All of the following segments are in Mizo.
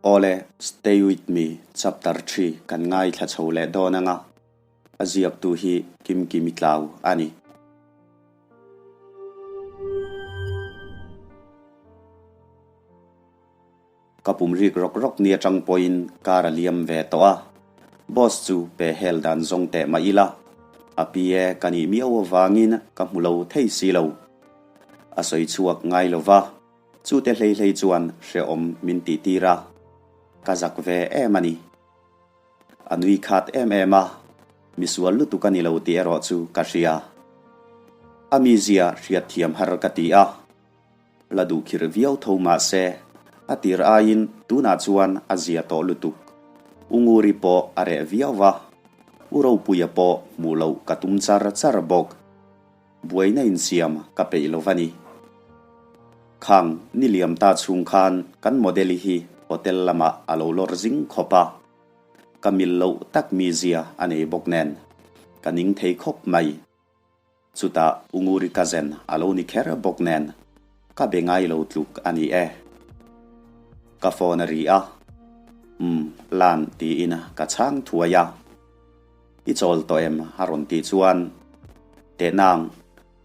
Awle, Stay with me chapter thi kan ngaithla chho leh dawn anga a ziaktu hi Kimkimi Tlau a ni. Ka pum rik rawk rawk ni atang pawhin kar a liam ve tawh a, boss chu pe hel dan zawng teh mah ila, a PA ka nih miau avangin ka hmu lo thei si lo. A sawi chhuak ngai lo va. Chute hlei hlei chuan hrehawm min tih tir a, ka zak ve em a ni. A nui khat em em a, misual lutuk a ni lo tih erawh chu ka hria. A mizia hriat thiam har ka ti a, la duh khirh viau tho mah se, a tir aiin tunah chuan a zia tawh lutuk. U Nguri pawh a reh viau va, U Ropuia pawh hmuh loh ka tum char char bawk. Buaina insiam ka peih lo va ni. Khang ni liam ta chhung khan kan model-i hi hotel lamah a lo lawr zing khawp a. Ka mil loh tak mizia a nei bawk nen ka ning thei khawp mai. Chutah U Nguri cousin a lo ni kher bawk nen ka be ngai lo tluk a ni e. Ka phone a ri a, Umm, Lan tiin ka chhang thuai a. I chawl tawh em? a rawn tih chuan, Tehnang,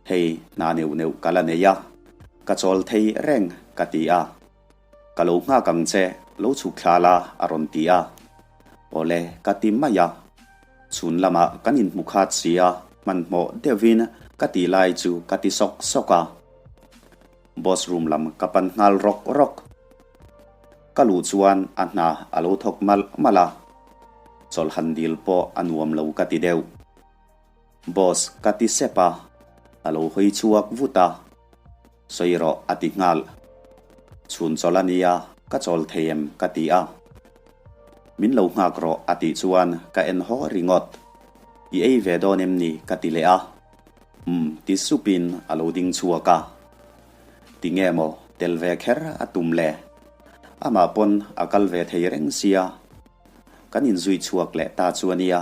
hei hna neuh neuh ka la nei a, ka chawl thei reng ka ti a. Ka lo nghak ang che, lo chhuk thla la a rawn ti a. Awle, ka ti mai a. Chhun lamah kan inhmu khat si a, hmanhmawh deuhin ka tih lai chu ka ti sawk sawk a. Boss room lam ka pan nghal rawk rawk. Ka luh chuan a hna a lo thawk malh malh a, chawlh han dil pawh a nuam lo ka ti deuh. Boss ka ti sep a, a lo hawi chhuak vut a, sawi rawh a ti nghal. Chhun chawlh a nia, ka chawl thei em ka ti a. Min lo nghak rawh a tih chuan ka en haw ringawt. I ei ve dawn em ni ka ti leh a. Umm ti supin a lo ding chhuak a. Ti nge maw tel ve kher a tum le? Amah pawn a kal ve thei reng sia. Kan inzui chhuak leh ta chu a nia.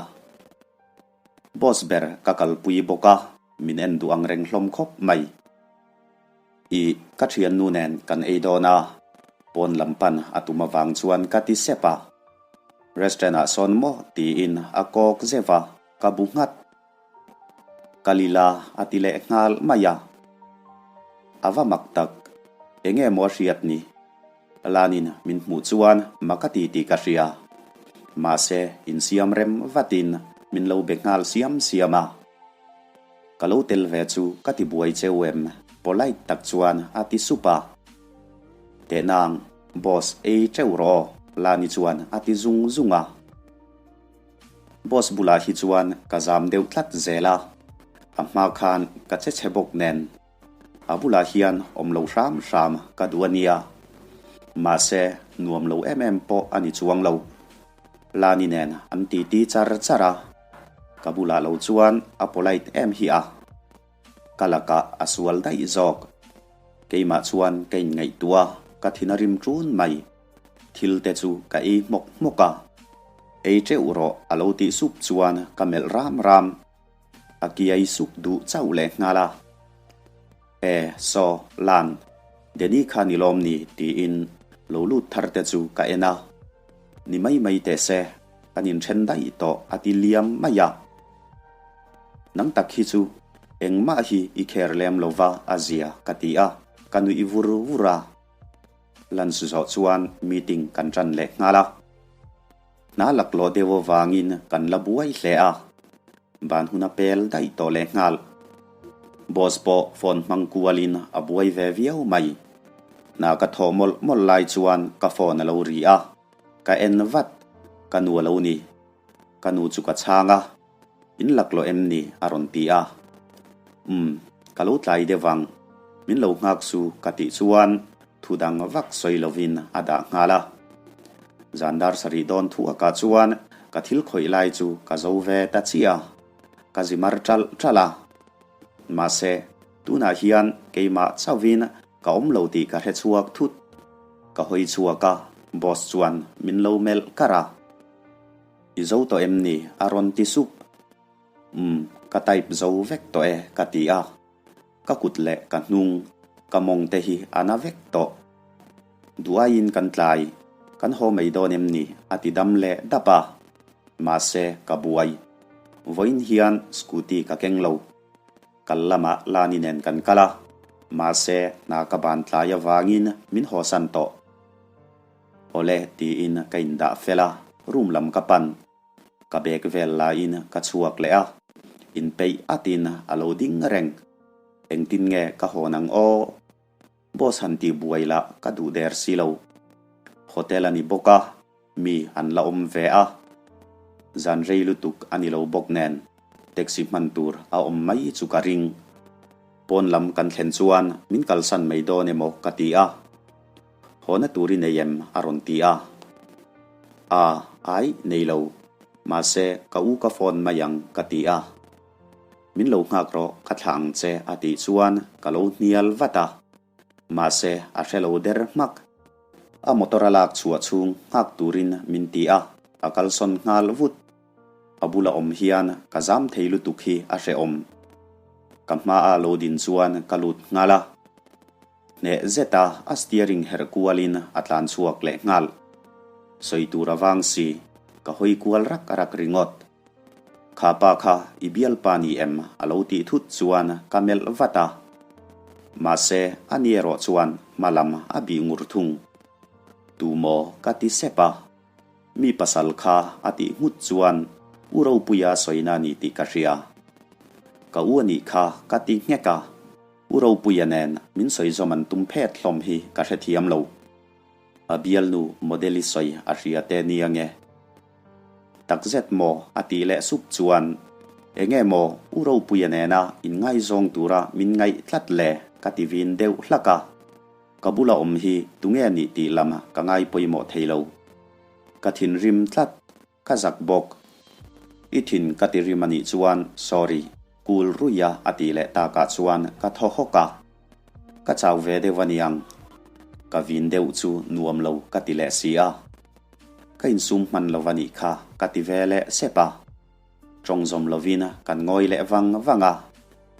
Boss ber ka kalpui bawk a, min en duh ang reng hlawm khawp mai. Ih, ka thiannu nen kan ei dawn a, pawn lam pan a tum avang chuan ka ti sep a. Restaurant ah sawn maw tiin a kawk zeuh a, ka bu nghat. Ka lila a ti leh nghal mai a. A va mak tak, enge maw a hriat ni? Lanin min hmuh chuan mak a ti tih ka hria. Mahse, insiam rem vatin min lo be nghal siam siam a. Ka lo tel ve chu ka ti buai cheu em? Polite tak chuan a ti sup a. Tehnang, boss ei teuh rawh aw, Lani chuan a ti zung zung a. Boss bulah hi chuan ka zam deuh tlat zel a, a hma khan ka che chhe bawk nen a bulah hian awm lo hram hram ka duh a nia. Mahse, nuam lo em em pawh a ni chuang lo. Lani nen an titi char char a, ka bulah lo chuan a polite em hi a. Ka lakah a sual daih zawk. Keimah chuan ka inngaihtuah a, ka thin a rim ṭun mai. Thil te chu ka ei hmawk hmawk a, ei teuh rawh a lo tih sup chuan ka melh ram ram. A kiai suk duh chauh leh nghal a. E, saw, Lan, Denny kha ni lawm ni tiin lo lut thar te chu ka en a. Ni mai mai teh se, kan inthen daih tawh a ti liam mai a. Nang tak hi chu engmah hi i kher lem lova a zia ka ti a, ka nuih vur vur a. Lunch zawh chuan meeting kan tan leh nghal a. Hna laklawh deuh avangin kan la buai hle a, ban hun a pel daih tawh leh nghal. Boss pawh phone hmang kualin a buai ve viau mai. Hna ka thawh mawlh mawlh lai chuan ka phone a lo ri a, ka en vat, ka nu a lo ni. Ka nu chu ka chhang a, In laklawh em ni? a rawn ti a. Umm, ka lo tlai deuh ang. Min lo nghak su ka tih chuan thu dang vak sawi lovin a dah nghal a. Zan dar sarih dawn thu akah chuan ka thil khawih lai chu ka zo ve ta chiah a, ka zi mar ṭalh ṭalh a. Mahse, tunah hian keimah chauhin ka awm lo tih ka hre chhuak thut. Ka hawi chhuak a, boss chuan min lo melh kar a. I zo tawh em ni? A rawn ti sup. Umm, ka type zo vek tawh e, ka ti a. Ka kut leh ka hnung, ka mawng te hi a na vek tawh. Duaiin kan tlai. Kan haw mai dawn em ni? a ti dam leh dap a. Mahse, ka buai. Vawiin hian scooty ka keng lo. Kal lamah Lani nen kan kal a, mahse hna ka ban tlai avangin min hawsan tawh. Awle tiin ka indah fel a, room lam ka pan. Ka bag vel laiin ka chhuak leh a, inpeih atin a lo ding reng. Engtin nge ka hawn ang aw? Boss han tih buai lah ka duh der si lo. Hotel a ni bawk a, mi an la awm ve a. Zan rei lutuk a ni lo bawk nen taxi hman tur a awm mai chu ka ring. Pawn lam kan thlen chuan min kalsan mai dawn emaw ka ti a. Hawna tur i nei em? a rawn ti a. A, ai, nei lo. Mahse, ka u ka phone mai ang ka ti a. Min lo nghak rawh, ka thlah ang che a tih chuan ka lo hnial vat a. Mahse, a hre lo der hmak. A motor a lak chhuah chhung nghak turin min ti a, a kalsawn nghal vut. A bula awm hian ka zam thei lutuk hi a hrehawm. Ka hmaa lo din chuan ka lut nghal a. Hneh zeta a steering herh kualin a tlan chhuak leh nghal. Sawi tur a vang si, ka hawi kual rak rak ringawt. Kha pa kha i bialpa ni em a lo tih thut chuan ka melh vat a. Mahse a ni erawh chuan hma lam a bih ngur thung. Tu maw ka ti sep a. Mi pasal kha a tih nghut chuan U Ropuia sawina a ni tih ka hria. Ka u a nih kha ka ti nghek a. U Ropuia nen min sawi zawm an tum phet hlawm hi ka hrethiam lo. A bialnu model i sawi a hria te nia nge? Takzet maw? a tih leh sup chuan, Enge maw U Ropuia nena inngaizawng tura min ngaih tlat le? ka ti vin deuh hlak a. Ka bula awm hi tunge nih tih lam ka ngai pawimawh thei lo. Ka thinrim tlat. Ka zak bawk. I thin ka ti rim a nih chuan sorry, cool ruih a a tih leh takah chuan ka thaw hawk a. Ka chau ve deuh a niang. Ka vin deuh chu nuam lo ka ti leh si a. Ka insum hman lo a nih kha ka ti ve leh sep a. Tawng zawm lovin kan ngawi leh vang vang a,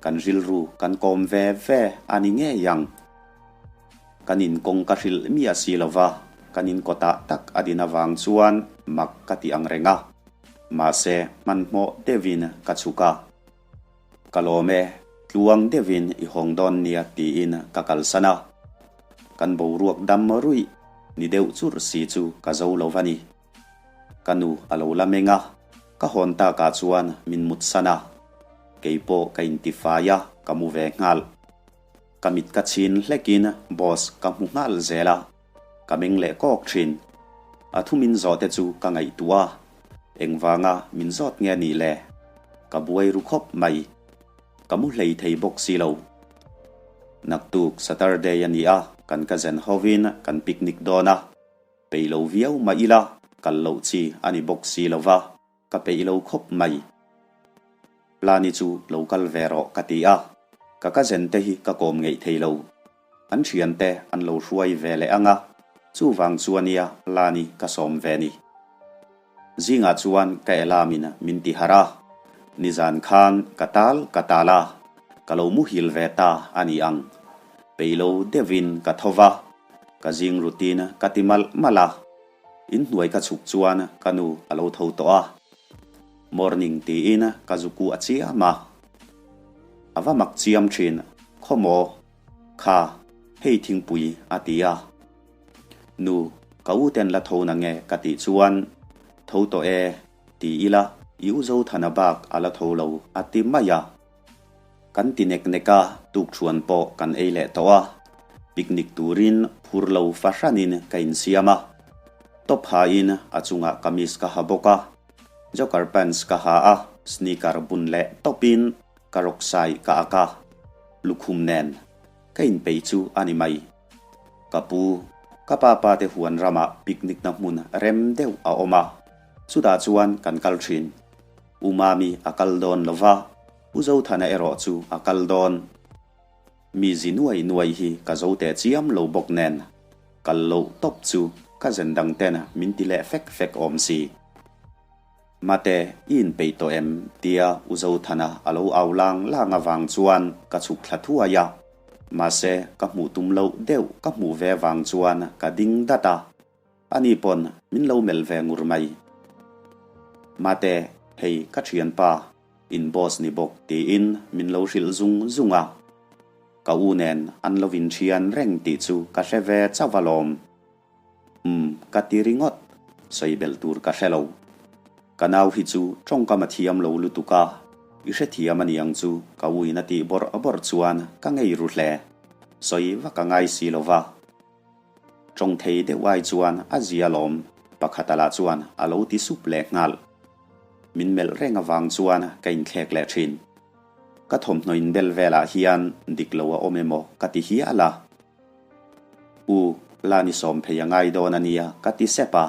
kan rilru kan kawm ve ve a ni ngei ang. Kan inkawng ka hrilh miah si lo va, kan inkawtah tak a din avang chuan mak ka ti ang reng a. Mahse, hmanhmawh deuhin ka chhuk a. Ka lawm e, tluang deuhin i hawng dawn nia tiin ka kalsan a. Kan boruak dam ruih ni deuh churh si chu ka zo lo va ni. Ka nu a lo la meng a, ka hawn takah chuan min mutsan a. Keipawh ka intifai a, ka mu ve nghal. Ka mit ka chhin hlekin boss ka hmu nghal zel a, ka meng leh kawk thin. A thu min zawh te chu ka ngaihtuah a, engvanga min zawt nge nih le? Ka buai ru khawp mai. Ka mu hlei thei bawk si lo. Naktuk Saturday a ni a, kan cousin hovin kan picnic dawn a, peih lo viau mah ila kal loh chi a ni bawk si lo va. Ka peih lo khawp mai. Lani chu lo kal ve rawh ka ti a, ka cousin te hi ka kawm ngeih thei lo. An thian te an lo hruai ve leh ang a, chuvang chuan nia Lani ka sawm ve ni. Zingah chuan ka alarm in min ti harh a, nizan khan ka tal ka tal a, ka lo muhil ve ta a ni ang. Peih lo deuhin ka tho va, ka zing routine ka ti malh malh a. Inhnuai ka chhuk chuan ka nu a lo tho tawh a, Morning tiin ka zu kuah chiam a. A va mak chiam thin, khaw maw? Kha, hei thingpui a ti a. Nu, ka u ten la tho nange ka tih chuan, Tho tawh e, ti ila i u Zothana bak a la tho lo a ti mai a. Kan ti nek nek a, tukṭhuan pawh kan ei leh tawh a. Picnic turin phur lo fahranin ka insiam a. Top hain a chungah kamis ka ha bawk a, joker pants ka ha a, sneaker bun leh tawpin ka rawksai ka ak a, lukhum nen ka inpeih chu a ni mai. Ka pu, ka pa pa te huan ramah picnic na hmun rem deuh a awm a, chutah chuan kan kal thin. U Mami a kal dawn lo va, U Zothana erawh chu a kal dawn. Mi zi nuai nuai hi ka zo teh chiam lo bawk nen, kal loh tawp chu ka zen dang ten min ti leh fek fek awm si. Mate, i inpeih tawh em? tia U Zothana a lo au lang lang avang chuan ka chhuk thla thuai a. Mahse, ka hmuh tum loh deuh ka hmuh ve vang chuan ka ding dat a. Ani pawn min lo melh ve ngur mai. Mate, hei ka thianpa, in boss ni bawk tiin min lo hrilh zung zung a. Ka u nen an lo inthian reng tih chu ka hre ve chauh alawm. Umm, ka ti ringawt, sawi belh tur ka hre lo. Ka nau hi chu tawngkam a thiam lo lutuk a, i hrethiam a niang chu ka u in a tih bawrh bawrh chuan ka ngei ru hle. Sawi vak a ngai si lo va. Tawng thei deuh ai chuan a zia lawm, pakhata lah chuan a lo ti sup leh nghal. Min melh reng avang chuan ka inthlek leh thin. Ka thawmhnaw inbel velah hian dik lo a awm emaw ka ti hial a. U, la ni sawm phei a ngai dawn a nia, ka ti sep a.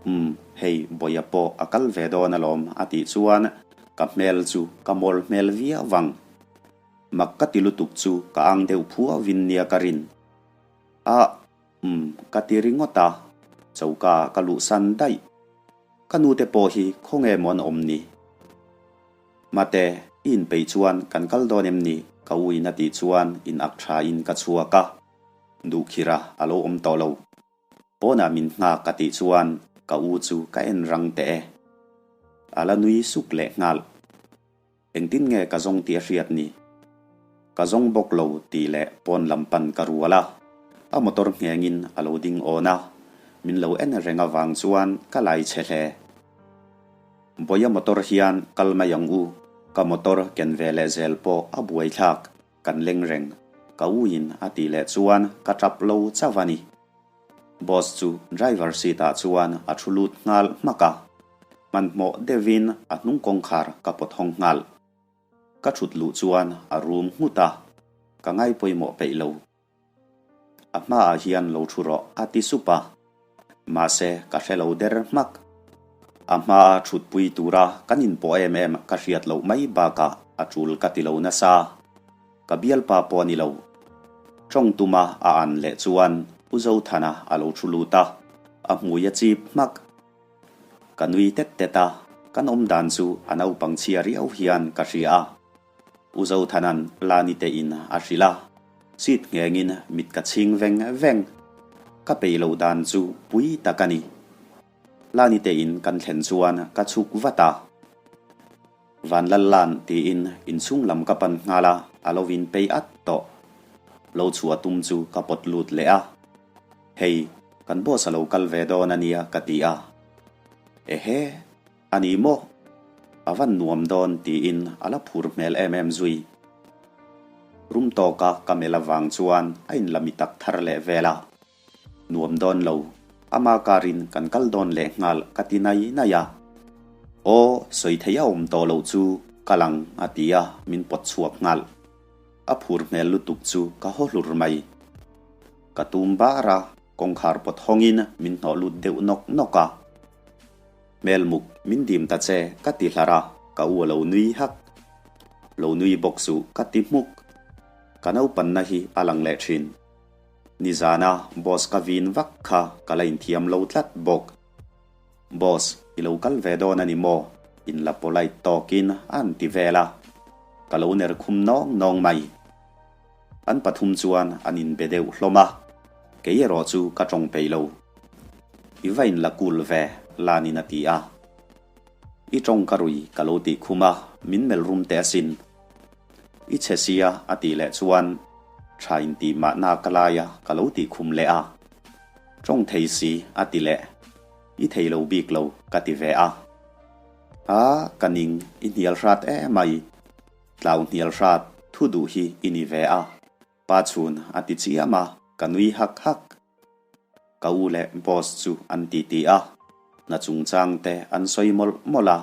Umm, hei Bawia pawh a kal ve dawn alawm a tih chuan ka hmel chu ka mawl hmel viau vang. Mak ka ti lutuk chu ka ang deuh phuau in nia ka rin. A, umm, ka ti ringawt a, choka ka luhsan daih. Ka nute pawh hi khawnge maw an awm ni? Mate, i inpeih chuan kan kal dawn em ni? Ka u in a tih chuan in ak tha in ka chhuak a. Duhkhira a lo awm tawh lo. Pawnah min nghak a tih chuan ka u chu ka en rang teh e. A la nui suk leh nghal. Engtin nge ka zawng tih a hriat ni? Ka zawng bawk lo tih leh pawn lam pan ka rual a. A motor nghengin a lo ding awn a. Min lo en reng avang chuan ka lai chhe hle. Bawia motor hian kal mai ang u, ka motor ken ve leh zel pawh a buaithlak, kan leng reng, ka u in a tih leh chuan ka tap lo chauh a ni. Boss chu driver seat ah chuan a thu lut nghal hmak a, hmanhmawh deuhin a hnung kawngkhar ka pawt hawng nghal. Ka thut luh chuan a rum nghut a, ka ngaipawimawh peih lo. A hmaah hian lo thu rawh a ti sup a, mahse ka hre lo der hmak. A hmaa thutpui tura kan inpawh em em ka hriat loh mai bakah a tul ka ti lo nasa. Ka bialpa pawh a ni lo. Tawng tuma a an leh chuan U Zothana a lo thu lut a, a hmui a chip hmak. Ka nui tet tet a, kan awmdan chu a naupang chhia riau hian ka hria a. U Zothanan Lani te in a hrilh a, seat nghengin mit ka chhing veng veng. Ka peih loh dan chu pui tak a ni. Lani te in kan thlen chuan ka chhuk vat a. Vanlallan tiin inchhung lam ka pan nghal a, a lo in pei at tawh. Lo chhuah tum chu ka pawt lut leh a. Hei, kan boss a lo kal ve dawn a nia ka ti a. Ehe! A ni maw? A van nuam dawn tiin a la phur hmel em em zui. Rum tawka ka melh avang chuan a inla mi tak thar leh vel a. Nuam dawn lo, ama karin kan kal dawn leh nghal ka ti nai nai a. Aw, sawi thei a awm tawh loh chu kal ang a ti a, min pawt chhuak nghal. A phur hmel lutuk chu ka haw hlur mai. Ka tum bar a, kawngkhar pawt hawngin min hnawh lut deuh nawk nawk a. Hmelmuk, min dim ta che, ka ti hlar a, ka u a lo nui hak. Lo nui bawk suh, ka ti hmuk. Ka naupanna hi a lang leh thin. Nizana boss ka vin vak kha ka la inthiam lo tlat bawk. Boss, i lo kal ve dawn a ni maw? In la polite tawkin a an ti vel a. Ka lo ner khum nawng nawng mai. An pathum chuan an inbe deuh hlawm a, kei erawh chu ka tawng peih lo. I va inla kul ve, Lanin a ti a. I tawng ka rui ka lo tih khum a, min melh rum teh asin. I chhe sia a tih leh chuan tha intih mahna ka lai a ka lo tih khum leh a. Tawng thei si a ti leh. I thei lo bik lo ka ti ve a. A, ka ning, i hnial hrat emai. Tlau hnial hrat thu duh hi i ni ve a, pa chhun a ti chiam a, ka nui hak hak. Ka u leh boss chu an ti ti a, hna chungchang te an sawi mawlh mawlh a.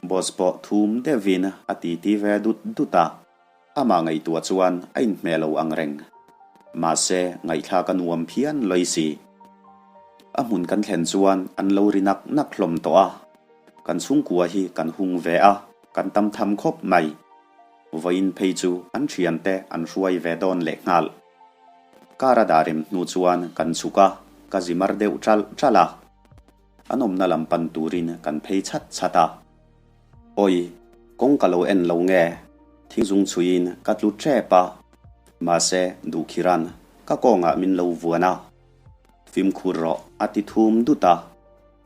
Boss pawh thum deuhin a ti ti ve dut dut a, amah ngaihtuah chuan a inhmeh lo ang reng. Mahse, ngaihthlak a nuam phian lawi si. A hmun kan thlen chuan an lo ri nak nak hlawm tawh a, kan chhungkua hi kan hung ve a. Kan tam tham khawp mai. Vawiin phei chu an thiante an hruai ve dawn leh nghal. Car a dah rem hnu chuan kan chhuk a, ka zi mar deuh ṭalh ṭalh a. An awmna lam pan turin kan phei chhat chhat a. Awi, kawng ka lo en lo nge? Thingzung chhuiin ka tlu ṭep a. Mahse, Duhkhiran ka kawngah min lo vuan a. Fimkhur rawh, a ti thum dut a.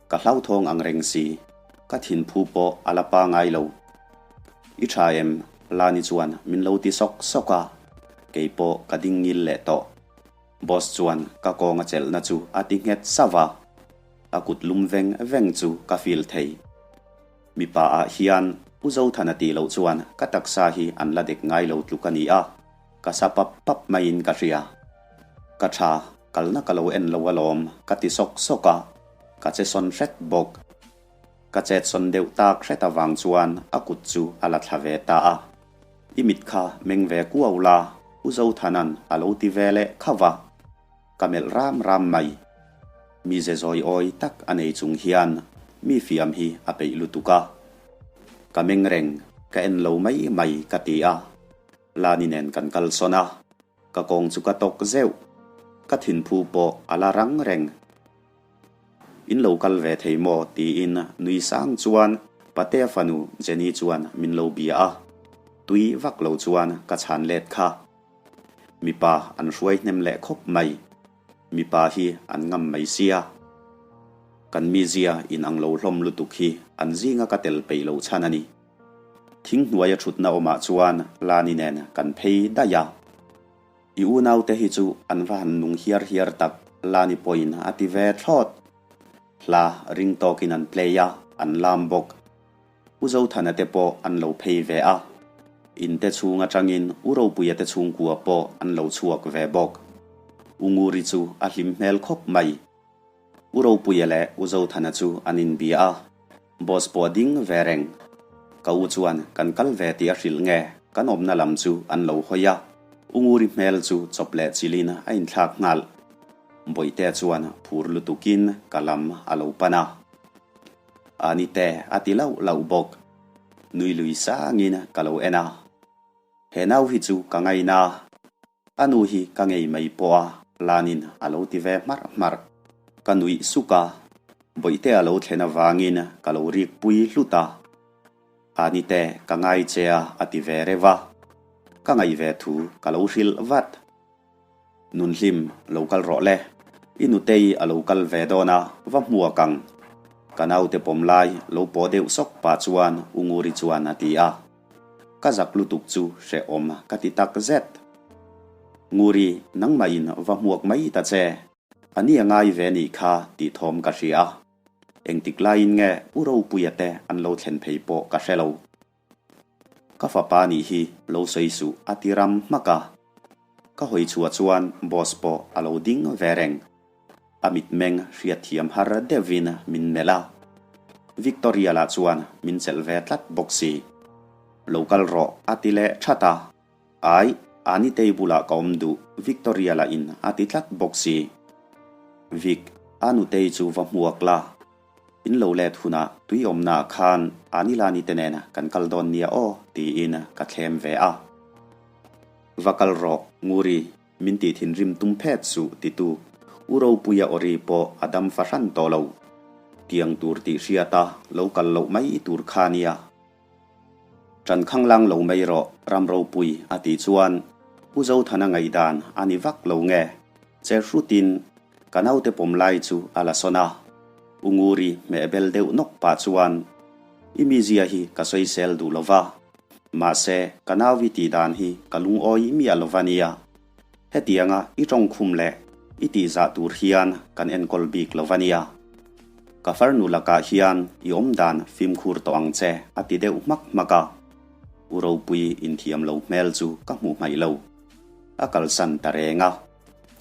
Ka hlauthawng ang reng si. Ka thinphu pawh a la pangai lo. I tha em? Lani chuan min lo ti sawk sawk a. Kei pawh ka ding ngil leh tawh. Boss chuan ka kawng a chelhna chu a ti nghet sauh a. A kut lum veng veng chu ka feel thei. Mipa ah hian U Zothana tih loh chuan ka taksa hi an la dek ngai lo tluk a ni a, ka sa pap pap maiin ka hria. Ka tha, kalna ka lo en lo alawm ka ti sawk sawk a, ka che sawn hret bawk. Ka chet sawn deuh tak hret avang chuan a kut chu a la thla ve ta a. I mit kha meng ve kuau la, U Zothana'n a lo ti ve leh khauh a. Ka melh ram ram mai. Mi ze zawi awi tak a nei chung hian mi fiam hi a peih lutuk a. Ka meng reng, ka en lo mai mai ka ti a. Lani nen kan kal sawn a, ka kawng chu ka tawk zeuh. Ka thinphu pawh a la rang reng. In lo kal ve thei maw? tiin nui sang chuan Patea fanu Jenny chuan min lo bia a. Tui vak lo chuan ka chhan let kha. Mipa an hruai hnem leh khawp mai. Mipa hi an ngam mai sia. Kan mizia in ang lo hlawm lutuk hi an zinga ka tel peih lo chhan a ni. Thing hnuaia thutna awmah chuan Lani nen kan phei daih a. I unaute hi chu an va han nung hiar hiar tak Lani pawhin a ti ve thlawt. Hla ring tawkin an play a, an lam bawk. U Zothana te pawh an lo phei ve a, in te chhung atangin U Ropuia te chhungkua pawh an lo chhuak ve bawk. U Nguri chu a hlim hmel khawp mai. U Ropuia leh U Zothana chu an inbia a, boss pawh a ding ve reng. Ka u chuan kan kal ve tih a hrilh nge kan awmna lam chu an lo hawi a, U Nguri hmel chu chawp leh chilhin a inthlak nghal. Bawihtea chuan phur lutukin ka lam a lo pan a. A ni te a ti lauh lauh bawk. Nui lui sangin ka lo en a. He nau hi chu ka ngaina. A nu hi ka ngei mai pawh a, Lanin a lo ti ve hmarh hmarh. Ka nuih suk a, Bawihte a lo thlen avangin ka lo rik pui hlut a. A ni te ka ngai che a a ti ve reuh a. Ka ngaih ve thu ka lo hrilh vat. Nunhlim, lo kal rawh le. I nutei a lo kal ve dawn a, va hmuak ang. Ka naute pawm lai lo pawh deuh sawk pah chuan U Nguri chuan a ti a. Ka zak lutuk chu hrehawm ka ti tak zet. Nguri, nangmahin va hmuak mai ta che. A ni a ngai ve nih kha tih thawm ka hria a. Engtik laiin nge U Ropuia te an lo thlen phei pawh ka hre lo. Ka fapa nih hi lo sawi suh a ti ram hmak a. Ka hawi chhuah chuan boss pawh a lo ding ve reng. A mitmeng hriatthiam har deuhin min melh a. Victoria lah chuan min chelh ve tlat bawk si. Lo kal rawh a ti leh that a. Ai, Anitei bulah ka awm duh Victoria lah in a ti tlat bawk si. Vic, a nutei chu va hmuak la. In lo let hunah tui awmnaah khan Anilani te nena kan kal dawn nia aw tiin ka thlem ve a. Va kal rawh Nguri, min tih thinrim tum phet suh titu U Ropuia awri pawh a dam fahran tawh lo. Tiang tur tih hriata lo kal loh mai tur kha nia. Ṭan khanglang lo mai rawh Ram Ropui a tih chuan Pu Zothana ngaihdan a ni vak lo nge? Che hrutin ka naute pawm lai chu a la sawn a, U Nguri hmeh bel deuh nawk pah chuan I mizia hi ka sawisel duh lo va, mahse ka nau i tih dan hi ka lungawi miah lo va nia. Hetianga i tawngkhum leh i tihzah tur hian kan enkawl bik lo va nia. Ka farnu lakah hian i awmdan fimkhur tawh ang che a ti deuh hmak hmak a. U Ropui inthiam lo hmel chu ka hmuh hmaih lo. A kalsan ta reng a.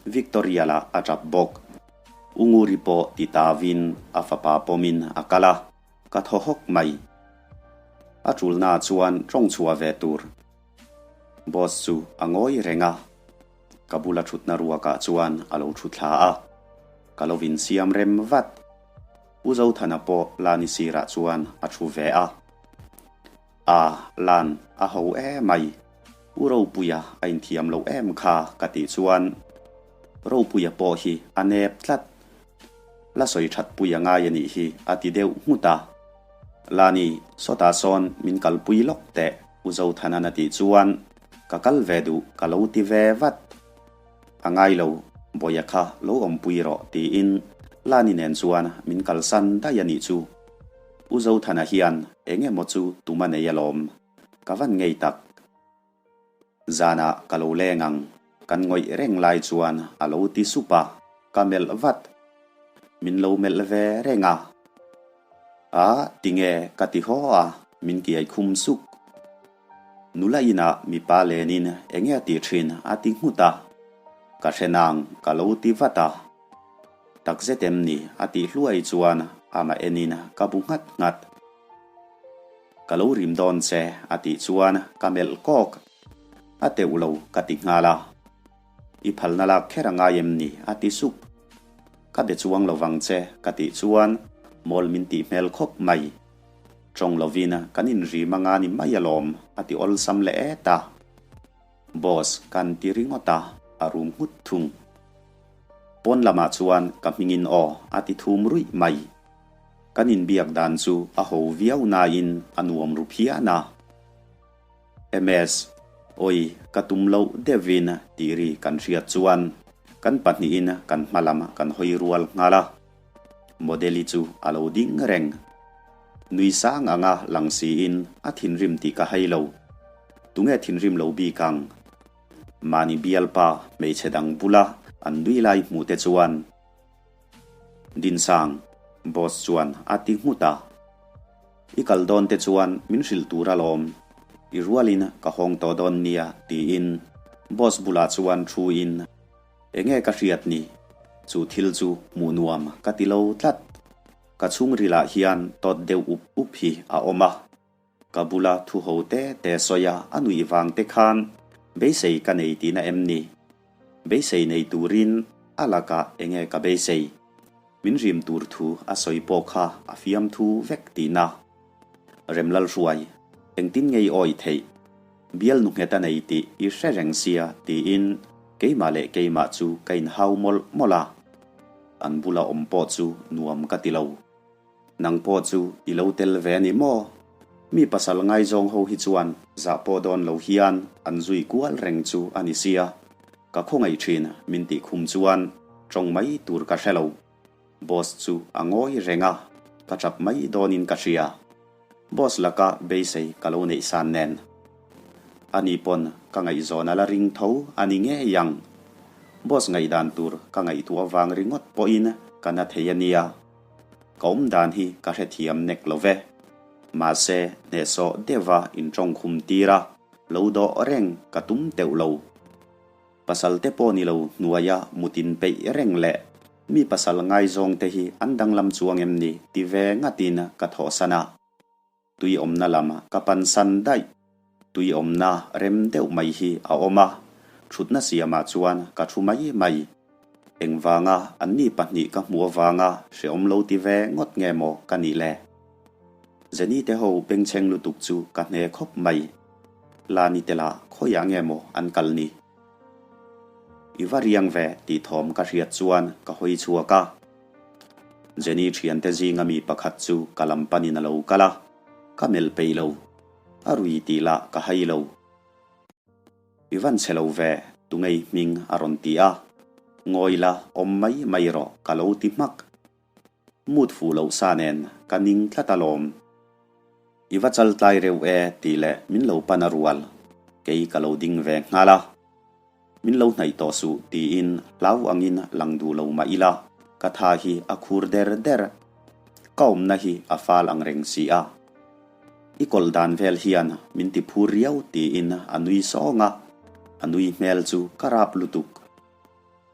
Victoria lah a tap bawk. U Nguri pawh ti tavin a fapa pawmin a kal a, ka thaw hawk mai. A tulnaah chuan tawng chhuah ve tur. Boss chu a ngawi reng a, ka bula thutna ruakah chuan a lo thu thla a, ka lo insiam rem vat. U Zothana pawh Lani sirah chuan a thu ve a. A, Lan, a ho emai. U Ropuia a inthiam lo em kha ka tih chuan Ropuia pawh hi a nep tlat. La sawi that pui a ngai a nih hi a ti deuh nghut a. Lani, sawtah sawn min kalpui lawk teh U Zothanan a tih chuan ka kal ve duh ka lo ti ve vat. A ngai lo. Bawia kha lo awmpui rawh tiin Lani nen chuan min kalsan daih a nih chu. U Zothana hian eng emaw chu tum a nei alawm. Ka van ngei tak. Zanah ka lo leng ang, kan ngawih reng lai chuan a lo ti sup a, ka melh vat. Min lo melh ve reng a. A, tinge ka ti haw a, min kiai khum suk. Nula inah mipa lenin enge a tih thin a ti nghut a, ka hre nang ka lo ti vat a. Takzet em ni a tih hluai chuan amah enin ka bu nghat nghat. Ka lo rim dawn che a tih chuan ka melh kawk. A teuh lo ka ti nghal a. I phalna lak kher a ngai em ni a ti sup. Ka be chuang lo vang che ka tih chuan mawl min tih hmel khawp mai. Tawng lovin kan inrim anga ni mai alawm a ti awlsam leh et a. Boss kan ti ringawt a, a rum nghut thung. Pawn lamah chuan ka hmingin aw a ti thum ruih mai. Kan inbiak dan chu a ho viau nain a nuam ru phian a. MS, Awi, ka tum loh deuhin tih ri kan hriat chuan kan pahnihin kan hma lam kan hawi rual nghal a. Model-i chu a lo ding reng. Nui sang anga lang siin a thinrim tih ka hai lo. Tunge thinrim lo bik ang? Mahni bialpa hmeichhe dang bula an nui lai hmuh te chuan Dinsang, Boss chuan a ti nghut a. I kal dawn te chuan min hrilh tur alawm, i rualin ka hawng tawh dawn nia tiin Boss bulah chuan thuin enge ka hriat ni, chu thil chu hmuh nuam ka ti lo tlat. Ka chhungrilah hian tawt deuh up up hi a awm a. Ka bula thu ho te te sawi a a nuih vang te khan beisei ka nei tihna em ni? Beisei nei turin a lakah enge ka beisei? Min rim tur thu a sawi pawh kha a fiamthu vek tihna. Remlalhruai, engtin ngei awi theih? Bial nu nghet a nei tih i hre reng sia tiin keimah leh keimah chu ka inhau mawlh mawlh a. An bula awm pawh chu nuam ka ti lo. Nang pawh chu i lo tel ve a ni maw? Mi pasal ngaizawng ho hi chuan zah pawh dawn lo hian an zui kual reng chu a ni sia. Ka khawngaih thin min tih khum chuan tawng mai tur ka hre lo. Boss chu a ngawi reng a, ka tap mai dawnin ka hria. Boss laka beisei ka lo neih san nen. Ani pawn ka ngaihzawn a la ring tho a ni ngei ang. Boss ngaihdan tur ka ngaihtuah vang ringawt pawhin ka na thei a nia. Ka awm dan hi ka hrethiam nek lo ve. Mahse, hnehsawh deuha intawng khum tir a, lo dawh reng ka tum teuh lo. Pasal te pawh ni lo hnuaia mutin peih reng leh mi pasal ngaizawng te hi an danglam chuang em ni ti ve ngatin ka thawhsan a. Tui awmna lam ka pan san daih. Tui awmna rem deuh mai hi a awm a, thutna siamah chuan ka thu mai mai. Engvanga anni pahnih ka hmuh avanga hrehawm lo ti ve ngawt nge maw ka nih le? Jenny te ho bengchheng lutuk chu ka hne khawp mai. Lani te lah khawiah nge maw an kal ni? I va riang ve tih thawm ka hriat chuan ka hawi chhuak a. Jenny thiante zinga mi pakhat chu ka lam panin a lo kal a, ka melh peih lo. A rui tih lah ka hai lo. I van chhe lo ve, tungei hming a rawn ti a. Ngawi la, awm mai mai rawh ka lo ti hmak. Mut fuh loh sa nen ka ning tlat alawm. I va chal tlai reuh e tih leh min lo pan a rual. Kei ka lo ding ve nghal a. Min lo hnaih tawh suh tiin hlau angin lang duh lo mah ila, ka tha hi a khur der der. Ka awmna hi a fal ang reng si a. I kawlh dan vel hian min ti phur riau tiin a nui sawng a, a nui hmel chu ka rap lutuk.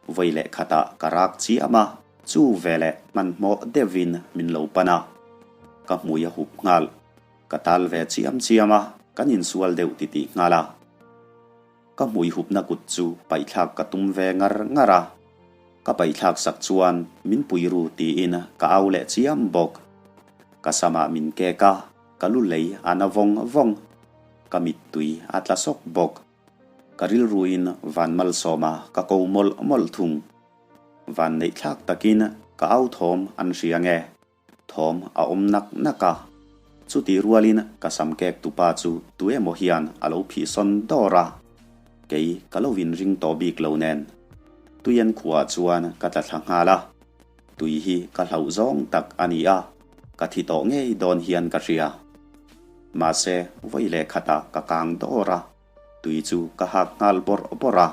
Vawi leh khatah ka rak chiam a, chu veleh hmanhmawh deuhin min lo pan a, ka hmui a hup nghal. Ka tal ve chiam chiam a, kan insual deuh titih nghal a. Ka hmui hupna kut chu paihthlak ka tum ve ngar ngar a, ka paihthlak sak chuan min pui ru tiin ka au leh chiam bawk. Ka samah min kek a, ka lu lei a na vawng vawng. Ka mittui a tla sawk bawk. Ka rilruin van malsawma ka ko mawlh mawlh thung. Van neihthlak takin ka au thawm an hria nge. Thawm a awm nak nak a, chutih rualin ka sam kek tupa chu tu emaw hian a lo phih sawn dawr a, kei ka lo inring tawh bik lo nen. Tuian khuaah chuan ka tla thla nghal a, tui hi ka hlauh zawng tak a ni a, ka thi tawh ngei dawn hian ka hria. Mahse, vawi leh khatah ka kang dawr a, tui chu ka hak nghal bawrh bawrh a.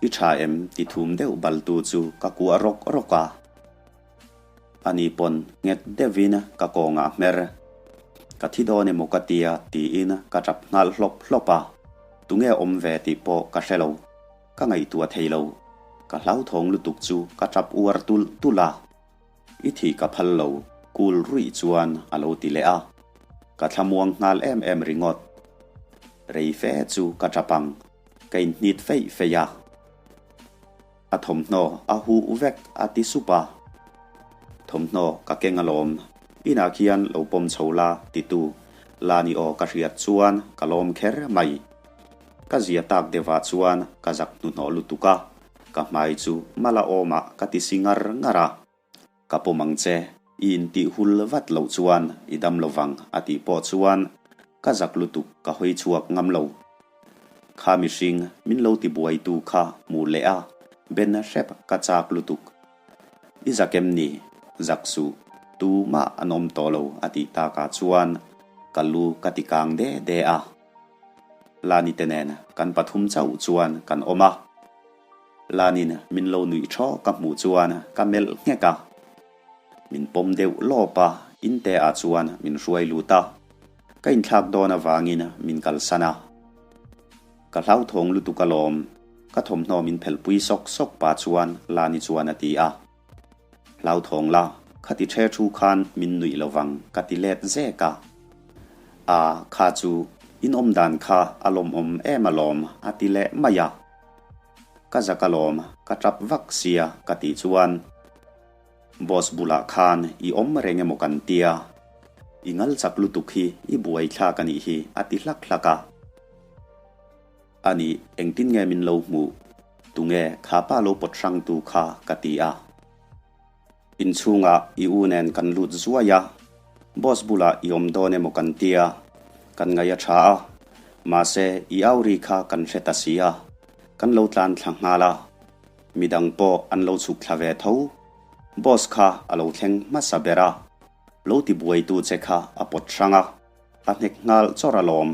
I tha em ti thum deuh baltu chu ka kuah rawk rawk a. Ani pawn nghet deuhin ka kawngah hmer. Ka thi dawn emaw ka tia tiin ka tap nghal hlawp hlawp a, tunge awm ve tih pawh ka hre lo. Ka ngaihtuah thei lo. Ka hlauthawng lutuk chu ka tap uar tulh tulh a. I thih ka phal lo, kul ruih chuan a lo ti leh a. Ka thlamuang nghal em em ringawt. Rei fe chu ka tap ang, ka inhnit feih feih a. A thawmhnaw a huh vek a ti sup a. Thawmhnaw ka keng alawm, inah khian lo pawm chho la titu Lani aw ka hriat chuan ka lawm kher mai. Ka zia tak deuhah chuan ka zak hnuhnawh lutuk a, ka hmai chu mala awmah ka ti si ngar ngar a. Ka pawm ang che, i intih hul vat loh chuan i dam lo vang a tih pawh chuan ka zak lutuk ka hawi chhuak ngam lo. Kha mihring min lo ti buaitu kha hmuh leh a, ben hrep ka chak lutuk. I zak em ni? Zak suh, tumah an awm tawh lo a tih takah chuan ka lu ka ti kang de de a. Lani te nen kan pathum chauh chuan kan awm a. Lanin min lo nuih thaw ka hmuh chuan ka melh nghek a. Min pawm deuh lawp a, inte ah chuan min hruai lut a. Ka inthlak dawn avangin min kalsan a. Ka hlauthawng lutuk alawm, ka thawmhnaw min phelhpui sawk sawk pah chuan Lani chuan a ti a. Hlauthawng la, khati ṭhe thu khan min nuih lo vang ka ti let zek a. A, kha chu in awm dan kha a lawmawm em alawm a ti leh mai a. Ka zak alawm, ka ṭap vak sia ka tih chuan Boss bulah khan i awm reng emaw kan tia, i ngal chak lutuk hi i buai thlak a nih hi a ti hlak hlak a. A nih, engtin nge min lo hmuh? Tunge kha pa lo pawt hrangtu kha ka ti a. Inchhungah i u nen kan lut zuai a, boss bulah i awm dawn emaw kan tia, kan ngaih a tha a, mahse i au ri kha kan hre ta si a, kan lo tlan thla nghal a, midang pawh an lo chhuk thla ve tho. Boss kha a lo thleng hmasa ber a, lo ti buaitu che kha a pawt hrang a, a hnek nghal chawrh alawm.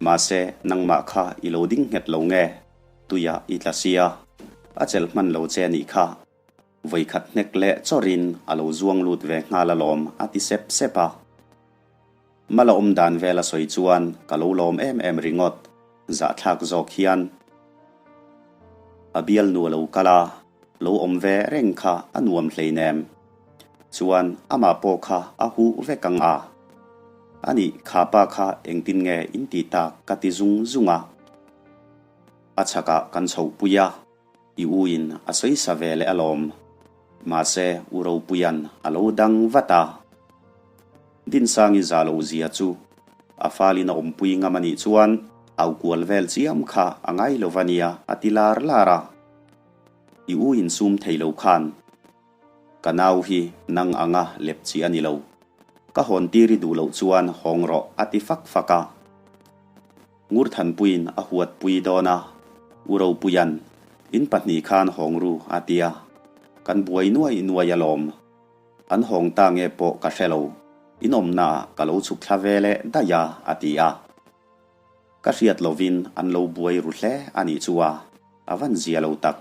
Mahse nangmah kha i lo ding nghet lo nge? Tuiah i tla sia, a chelh hman lo che nih kha. Vawikhat hnek leh chawrin a lo zuang lut ve nghal alawm a ti sep sep a. Mala awm dan vel a sawi chuan ka lo lawm em em ringawt, zahthlak zawk hian. A bialnu a lo kal a, lo awm ve reng kha a nuam hleinem. Chuan amah pawh kha a huh vek ang a. Anih kha pa kha engtin nge in ti tak ka ti zung zung a. A chhakah kan chhohpui a. I u in a sawi sa ve leh alawm. Mahse U Ropuia'n a lo dang vat a. Dinsangi za lo zia chu a falin a awmpui ngam a nih chuan au kual vel chiam kha a ngai lo va nia a ti lar lar a. I u in sum thei lo khan ka nau hi nang anga lep chi a ni lo. Ka hawn tir i duh loh chuan hawng rawh a ti fak fak a. Ngurthanpuiin a huatpui dawn a, U Ropuia'n, In pahnih khan hawng ru, a ti a. Kan buai nuai nuai alawm. An hawng ta nge pawh ka hre lo. In awmnaah ka lo chhuk thla ve leh daih a, a ti a. Ka hriat lovin an lo buai ru hle a nih chu a, a van zia lo tak.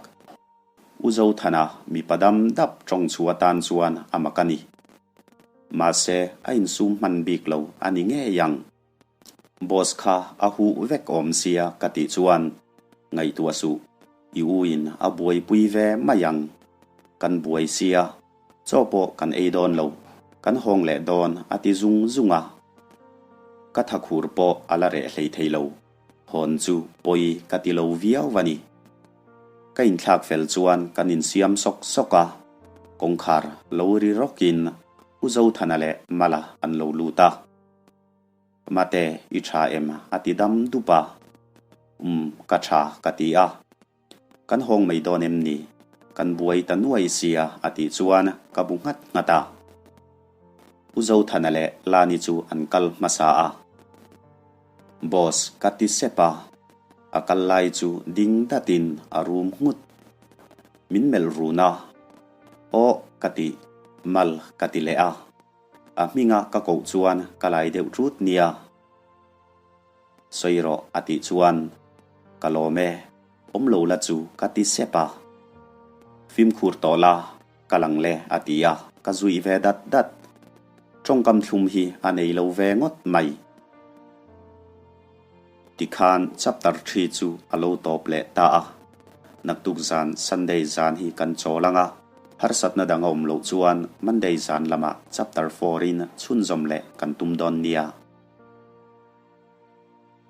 U Zothana mipa dam dap tawng chu atan chuan a mak a ni. Mahse, a insum hman bik lo a ni ngei ang. Boss kha a huh vek awm sia ka tih chuan ngaihtuah suh, i u in a buaipui ve mai ang. Kan buai sia, chaw pawh kan ei dawn lo, kan hawng leh dawn a ti zung zung a. Ka thakhur pawh a la reh hlei thei lo, hawn chu pawi ka ti lo viau a ni. Ka inthlak fel chuan kan insiam sawk sawk a, kawngkhar lo ri rawkin U Zothana leh Mala an lo lut a. Mate, i tha em? a ti dam dup a. Umm, ka tha, ka ti a. Kan hawng mai dawn em ni? Kan buai ta nuai sia, a tih chuan ka bu nghat nghat a. U Zothana leh Lani chu an kal hmasa a. Boss, ka ti sep a. A kal lai chu ding datin a rum nghut. Min melh run a, Aw ka ti, mal ka ti leh a. A hminga ka koh chuan ka lai deuh ṭut nia. Sawi rawh a tih chuan, Ka lawm e, awm lo la chu ka ti sep a. Fimkhur tawh la, ka lang le a ti a, ka zuih ve dat dat. Tawngkam thlum hi a nei lo ve ngawt mai. Tikhan chapter thi chu a lo tawp leh ta a. Naktuk zan Sunday zan hi kan chawl ang a, harsatna dang a awm loh chuan Monday zan lamah chapter four in chhunzawm leh kan tum dawn nia.